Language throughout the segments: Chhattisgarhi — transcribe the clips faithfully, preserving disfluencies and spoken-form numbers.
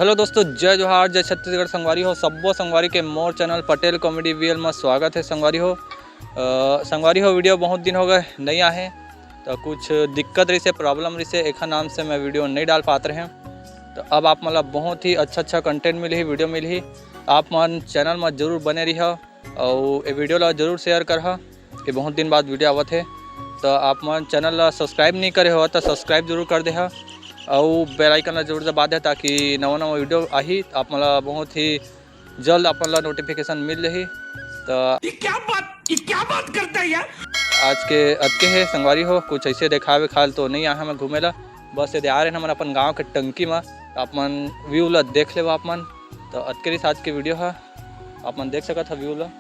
हेलो दोस्तों, जय जोहार, जय छत्तीसगढ़। संगवारी हो, सब्बो संगवारी के मोर चैनल पटेल कॉमेडी वीएल में स्वागत है। संगवारी हो, अ, संगवारी हो, वीडियो बहुत दिन हो गए नहीं आहे, तो कुछ दिक्कत रहिसे, प्रॉब्लम रहिसे, एखर नाम से मैं वीडियो नहीं डाल पात रहे। तो अब आप मन ला बहुत ही अच्छा अच्छा कंटेंट मिलही, वीडियो मिलही। आप मन चैनल में जरूर बने रहिए और ये वीडियो ला जरूर शेयर करहा। ये बहुत दिन बाद वीडियो आवत है, तो आप मन चैनल ला सब्सक्राइब नहीं करे हो तो सब्सक्राइब जरूर कर देहा और बेल आइकन ला जरूर दबा दे, ताकि नवा नवा वीडियो आही तो आप मन ला बहुत ही जल्द आप मन ला नोटिफिकेशन मिल जाही। तो ये क्या बात, ये क्या बात करता है यार? आज के अतके है संगवारी हो, कुछ ऐसे देखावे खाल तो नहीं आए हमें घूमे ला, बस ये आ रहे हमन अपन गांव के टंकी में, आप मन व्यू ला देख लेवा आप मन। तो अतके रहिस आज के वीडियो हा, आप मन देख सकत हा व्यू ला।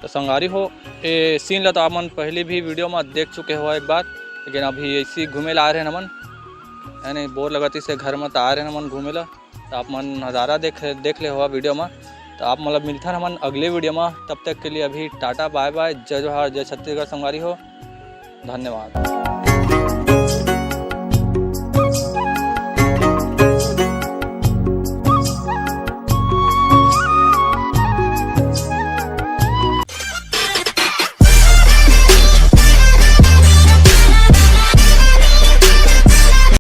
तो संगवारी हो, ये सीन ला तो आप मन पहले भी वीडियो में देख चुके हो एक बार, लेकिन अभी ऐसी घूमे ला आ रहे हमन, यानी बोर लगत इसे घर में तो आ रहे हमन घूमे ला। तो आप मन नज़ारा देख देख ले हो वीडियो में। तो आप मतलब मिलथन हमन अगले वीडियो में, तब तक के लिए अभी टाटा बाय बाय, जय जोहार, जय छत्तीसगढ़ संगवारी हो, धन्यवाद।